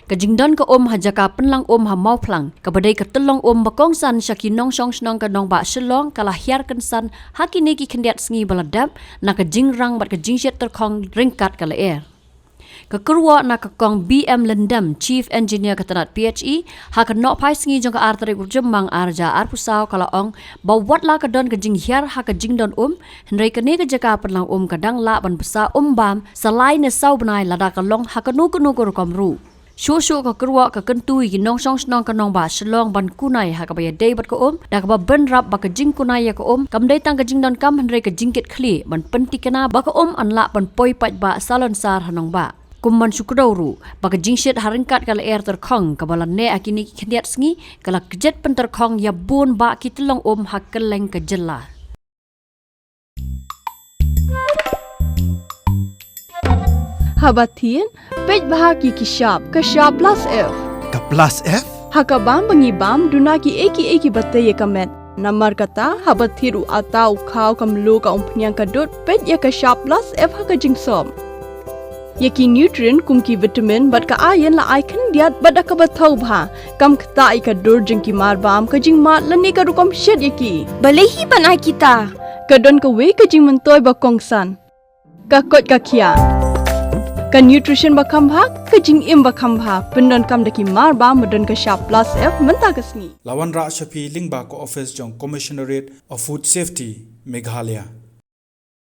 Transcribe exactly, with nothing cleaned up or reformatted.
Ka jingdon ka um ha jaka pynlang um ha Mawphlang, kaba dei ka tyllong um ba kongsan sha ki nongshong shnong ka nongbah Shillong, ka la hiar kynsan ha kine ki khyndiat sngi ba la dep, na ka jingrang bad ka jingshit tyrkhong ryngkat ka lyer. Ka kyrwoh na ka Kong B M Lyndem, Chief Engineer ka tnat P H E, ha ka nohphai sngi jong ka ar tarik u Jymmang ar hajar arphew saw, ka la ong ba wat la ka don ka jinghiar ha ka jingdon um, hynrei kane ka jaka pynlang um ka dang lah ban bsa um bam sa lai ne saw bnai lada ka long ha kano kano ka rukom ruh. Shuh shuh ka kyrwoh ka kyntu ïa ki nongshong shnong ka nongbah Shillong ban kunai ha kaba ïadei bad ka um, da kaba bynrap ba ka jingkunai ïa ka um kam dei tang ka jingdonkam hynrei ka jingkitkhlieh ban pynthikna ba ka um yn lah ban poi paidbah salonsar ha nongbah. Kum ban shu kdew ruh ba ka jingshit ha ryngkat ka lyer tyrkhong kaba la neh ha kine ki khyndiat sngi ka la kjit pyntyrkhong ïa bun bah ki tyllong um ha kylleng ka jylla. Haba thied, peit bha ki ki shap, ka shap plus F. Ka plus F? Ha ka bam ba ngi bam, duna ki ei ki ei kiba tei ïa ka met. Namar kata, haba thied u atta, u khaw, ka mluh, ka umphniang, ka dud, peit ïa ka shap plus F ha ka jingsop. Ïa ki nutrient kum ki vitamin bad ka iron la ai khyndiat bad da kaba thaw bha. Kam ktah ïa ka dur jong ki mar bam, ka jingmad lane ka rukom shit ïa ki. Balei hi ban ai kita? Ka don kawei ka jingmyntoi ba kongsan. Ka koit ka khiah. Ka nutrition ba kham bha, ka jingim ba kham bha. Pyndonkam da ki mar bam ba don ka shap plus F mynta ka sngi. La wanrah sha phi lyngba ka office jong Commissionerate of Food Safety, Meghalaya.